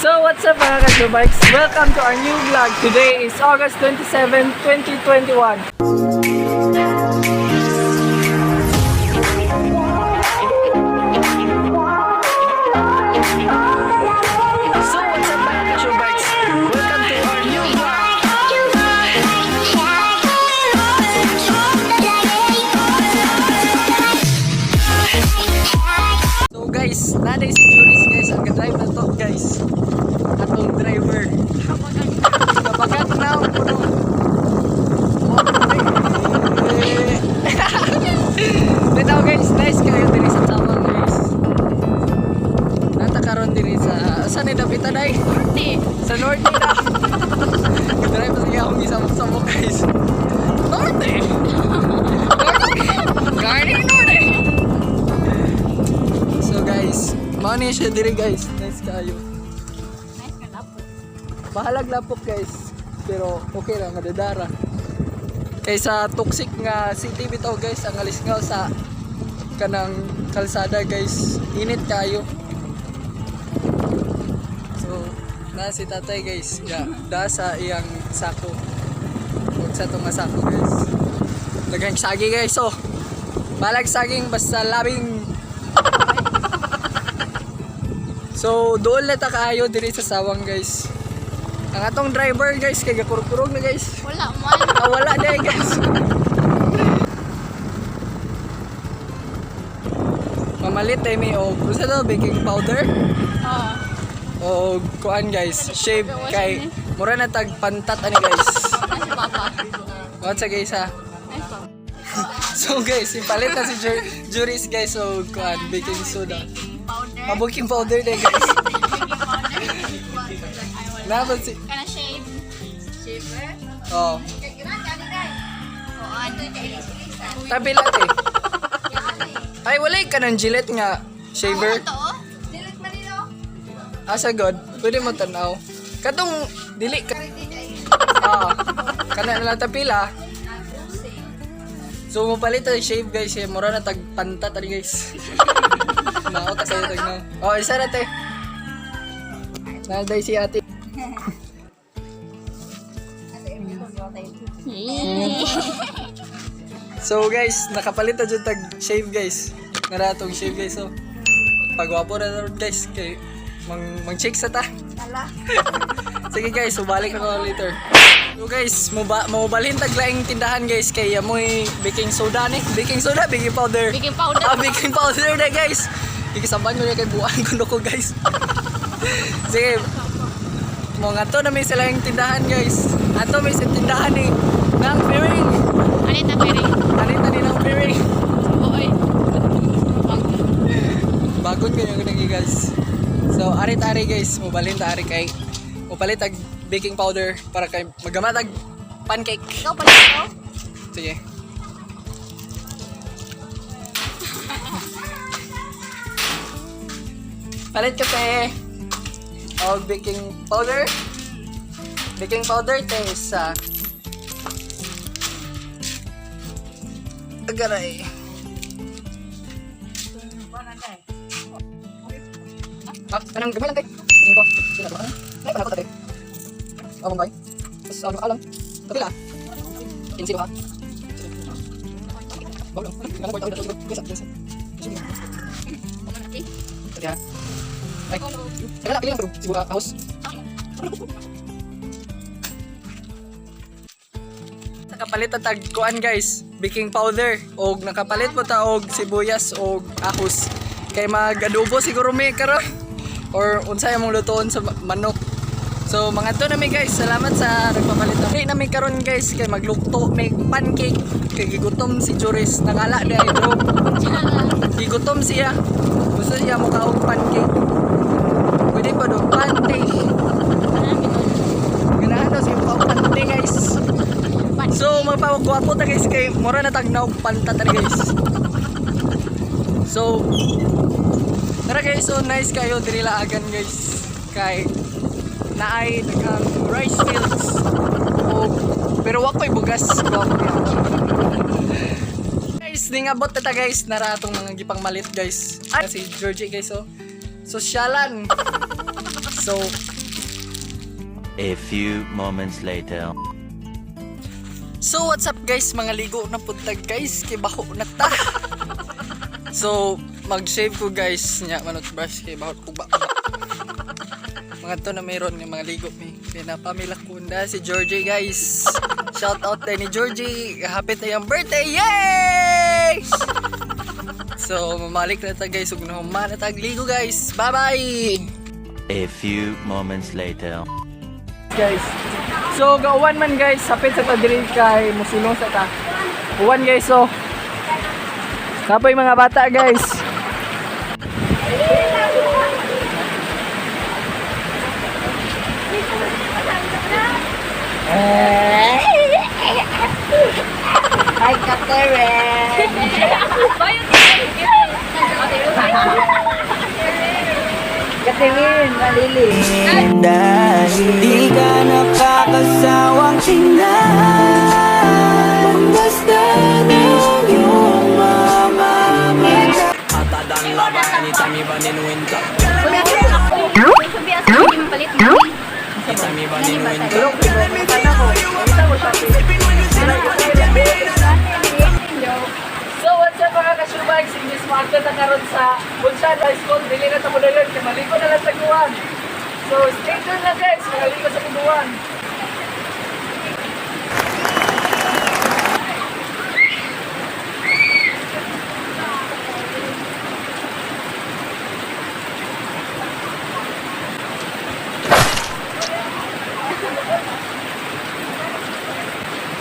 So what's up, mga ka-bikes? Welcome to our new vlog. Today is August 27, 2021. So what's up, mga ka-bikes? Welcome to our new vlog. So guys, nanay si Juris guys, ang drive na to guys. Atong driver. Kabagat na ang puno. Dito guys, nice kayo diri sa Tawang guys. Nata karon diri sa saan ni dapitan ay? Norte. Sa Norte na. Drive pa sige akong isamok-samok guys. Norte. Norte. Garden Norte. So guys, mao ni siya diri guys. Nice kayo. Nice ka lapot. Bahalag lapok guys. Pero okay lang, madadara. Kaysa toxic nga city bitaw guys, ang alisngaw sa kanang kalsada guys. Init kayo. So, na si tatay guys, ga, da sa iyang sako. Huwag sa itong sako guys. Daghang sagi guys, oh. Balag saging basta labing. So, doon na ta kaayo diri sa sawang guys. Ang atong driver guys, kay gakurog-kurog na guys. Wala man. Ah, wala na eh, guys. Mamalit ay may og usa to baking powder Oo. o kuan guys, shave kay mura na tag pantat ani guys. Nice papa. What sa guys ha? Nice papa. So guys, ipalit na si Juris guys og kuan baking soda. Baking powder. Ah, baking powder na guys. Baking powder. Ay, wala. Naman si Kana shave. Shaver? Oh, Oo, ano. tabi lang eh. Ay, wala ka ng Gillette nga shaver. Ito oh. Asa god, pwede mo tanaw. Katong dili ka. Ah, kana na lang tapila. So mo palit ang shave guys, eh, mura na tag panta tani guys. Mao ta kayo tag na. Oh, isa na te. Nanday si ate. So guys, nakapalit na dyan tag shave guys. Nara tong shave guys so. Pagwapo na ron guys kay mang mang check sa ta. Sige guys, subalik ako later. So guys, mubalhin tag laing tindahan guys kay amoy baking soda ni. Baking soda, baking powder. Baking powder. Ah, baking powder na guys. Ikisaban ko niya kay buwan ko ko guys. Sige. Mo nga to na may sila yung tindahan guys. Ato may sa tindahan ni nang piring. Ano yung tapiri? Ano tani nang piring? Oy. Bagon kayo nagi guys. So ari-tari guys, mobalhin ta ari kay mopalit tag baking powder para kay magamatag pancake. Ikaw pala ito? Sige. Palit ka te. Og baking powder. Baking powder te sa Agaray. Ah, kanang gamay lang te. Tingin ko. Sila ba? Ay, panako ta te. Oh, monggoy. Tapos, ano, alang. Kapila. Kinsilo ha. Ay, teka lang, pili lang pero siguro ahos. Nakapalit na tag kuan guys, baking powder og nakapalit mo ta og sibuyas og ahos. Kay mag-adobo siguro may karon or unsay among lutoon sa manok. So mga to na mi guys, salamat sa nagpapalit. Dili na mi karon guys kay maglukto may pancake kay gigutom si Juris nangala na bro. Gigutom siya. Gusto siya mukaog pancake. Pwede pa do pancake. Ganahan daw siya mukaog pancake guys. So magpagwapo ta guys kay mura na tag naog panta ta guys. So tara guys, so nice kayo diri laagan guys. Kay naay daghang rice fields. O, pero wa ko'y bugas. Gwapo gyud. Guys, ningabot na ta guys nara atong mga gipang malit guys. Ay, si Georgie guys oh. Sosyalan. So, A few moments later. So what's up guys, mga ligo na puntag guys, kay baho na ta. So mag-shave ko guys, nya manot brush kay baho ko ba. Mga to na meron nga mga ligo mi. Pinapamilak ko na si Georgie guys. Shout out tayo ni Georgie. Happy tayong birthday. Yay! So mamalik na ta guys ug nahuman na tag ligo guys. Bye-bye. A few moments later. Guys. So gauwan man guys, sapit sa ta diri kay musulong sa ta. Uwan guys so. Kapoy mga bata guys. Hi, Catherine! Catherine, malili. Hindi ka nakakasawang tingnan. Basta ng iyong mga mata. Subi asa hindi mapalit mo. So what's up mga kasyubag, sige smart na karon sa Bulsa High School, dili na ta mo dayon kay maligo na lang sa guwan. So stay tuned lang guys, maligo sa kubuan.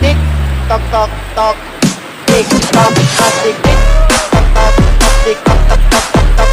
Tick tock tock tock. Tick tock tock tick tick tock tock tock tick tock tock tock tock tock.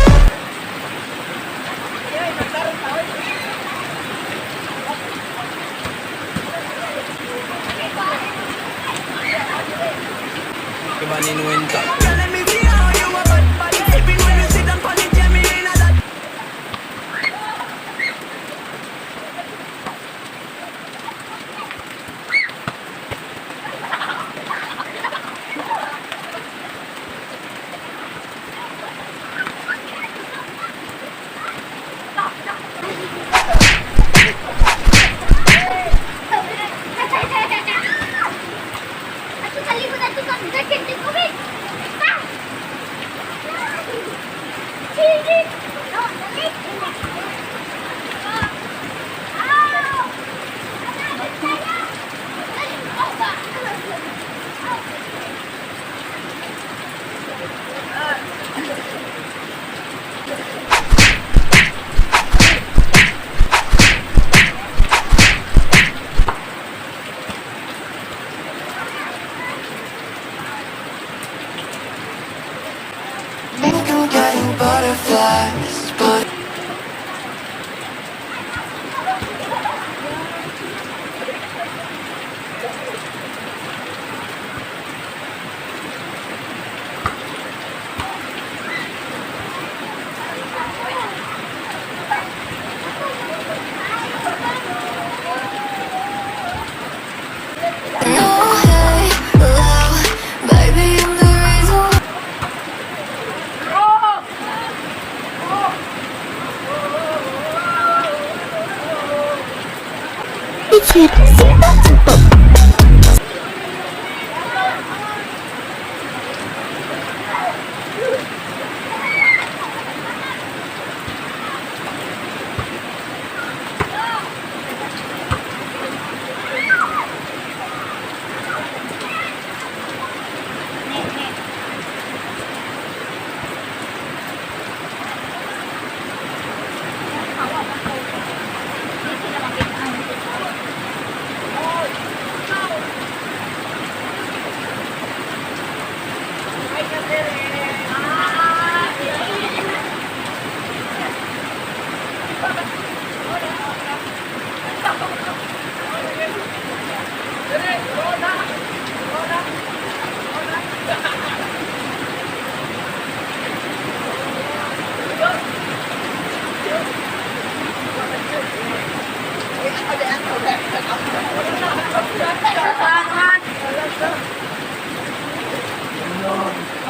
Ato sa likod, ato sa jacket, di ko Ah! Hindi. No, dali. Ah! Dali, oh, ba? Think I'm getting butterflies, but No halo, baby, I'm the reason.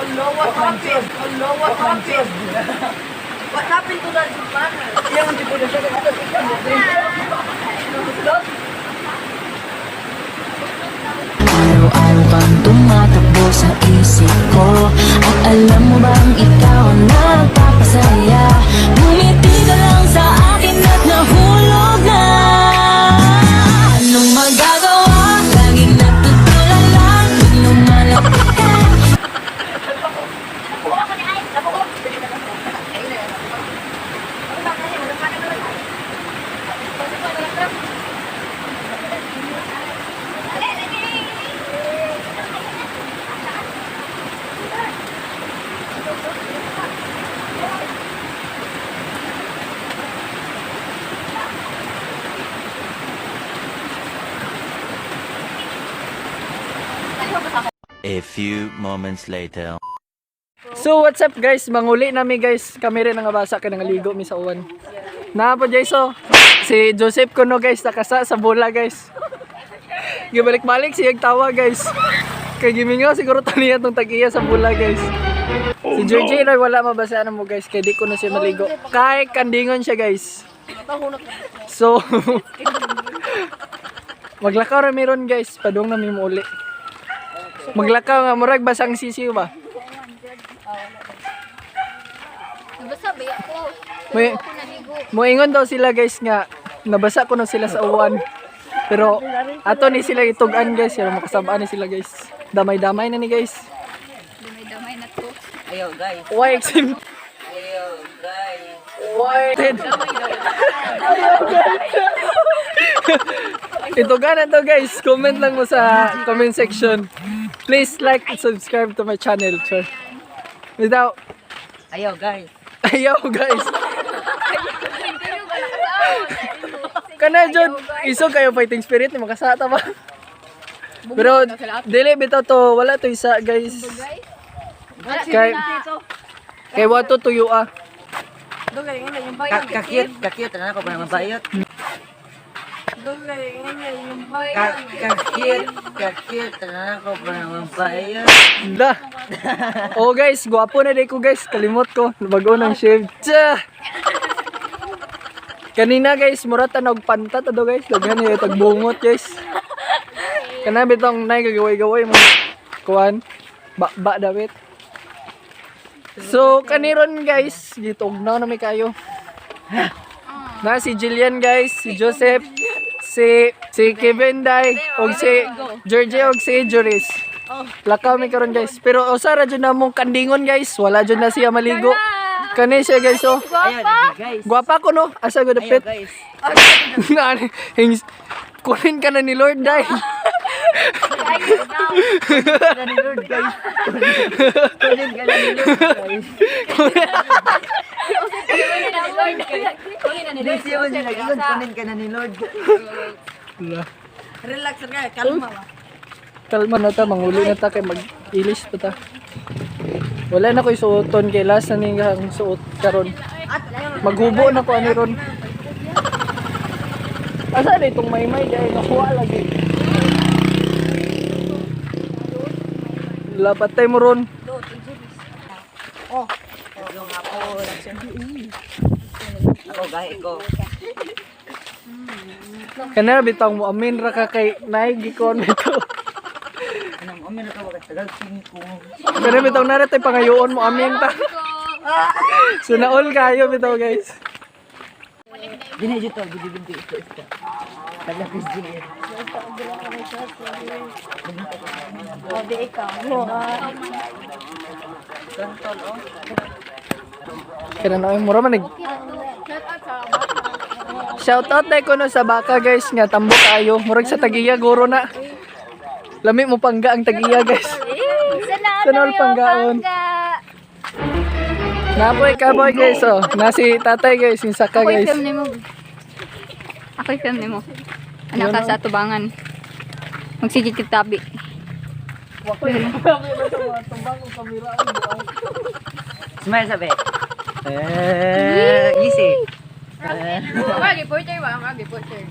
Hello, what happened? Hello, what happened? What happened to that banner? Iya man jud siya kay ato Araw-araw kang tumatakbo sa isip ko. At alam mo bang ikaw ang nagpapasaya? Ngumiti ka lang sa akin at nahulog na. Anong magagawa? Laging natutulala tuwing lumalapit ka. A few moments later. So what's up guys? Manguli nami guys. Kami rin ang basa kay nangaligo mi sa uwan. Naa po Jaiso. Si Joseph kuno guys nakasa sa bola guys. Gibalik-balik siya tawa guys. Kay gimingaw siguro taniya tong tag-iya sa bola guys. Si Georgie no, wala mabasa na mo guys kay di ko na siya maligo. Kay kandingon siya guys. So maglakaw ra meron guys, padung na mi mo uli. Maglakaw nga murag basang sisiw ba? Nabasa ba ako? May, Ako naligo. moingon daw sila guys nga nabasa ko na sila sa uwan. Pero ato ni sila itugan guys, pero makasabaan ni sila guys. Damay-damay na ni guys. Damay-damay na to. Ayo guys. Why exim? Ayo guys. Why? Itugan na to guys. Comment lang mo sa comment section. Please like and subscribe to my channel. Sure. Without Ayo guys. ayaw guys. Kana jud iso kayo fighting spirit ni makasata ba? Pero dili bitaw to wala to isa guys. Kay kay wato tuyo ah. Kakit, kakit ana ko para mabayot. Kakit, kakit ana ko para mabayot. Da. Oh guys, gwapo na day ko guys. Kalimot ko. Bago ng shave. Tsa! Kanina guys, mura tanog panta to do guys. Daghan niya tagbungot guys. Kana bitong nay gagaway-gaway mo. Kuan. Ba ba dawit. So kaniron guys, gitugnaw na may kayo. Na si Jillian guys, si Joseph, si si Kevin Dai, og si Georgie og si Juris. Lakaw mi karon guys. Pero usa ra jud na mong kandingon guys. Wala jud na siya maligo. Kani siya guys oh. Ayo guys. Gwapa ko no. Asa gud Ayo pet. guys. Nani, hings kunin ka na ni Lord dai. Kunin ni Lord guys. Kunin ka na ni Lord guys. Hindi siya man sila ingon, kunin ka na ni Lord. Wala. Relax ka, kalma ba. Kalma na ta, manguli na ta kay mag-ilis pa ta. Wala na ko'y suoton kay last na ning ang suot karon. Maghubo na ko ani ron. Asa na itong maymay dahil nakuha lagi. Lapat tayo mo ron. Ako gahi ko. Kana bitaw mo amin ra ka kay naay gikon bitaw. Anong amin na ka tagal ko. Kana bitaw na tay pangayoon mo amin ta. So naol kayo bitaw guys. Dili jud to, gidi gidi ito ito. Taga Christian. Kana na mura man nag Shout out tayo kuno sa baka guys nga tambo kayo. Murag sa tagiya guro na. Lami mo pangga ang tagiya guys. Salamat Sana all panggaon. Napoy kaboy guys oh. Na si tatay guys, yung saka Ako'y guys. film nimo. Ako'y film nimo. Anak ka sa tubangan. Magsige kitabi. Smile sabi. Eh, easy. Mga reporter ba? Mga reporter.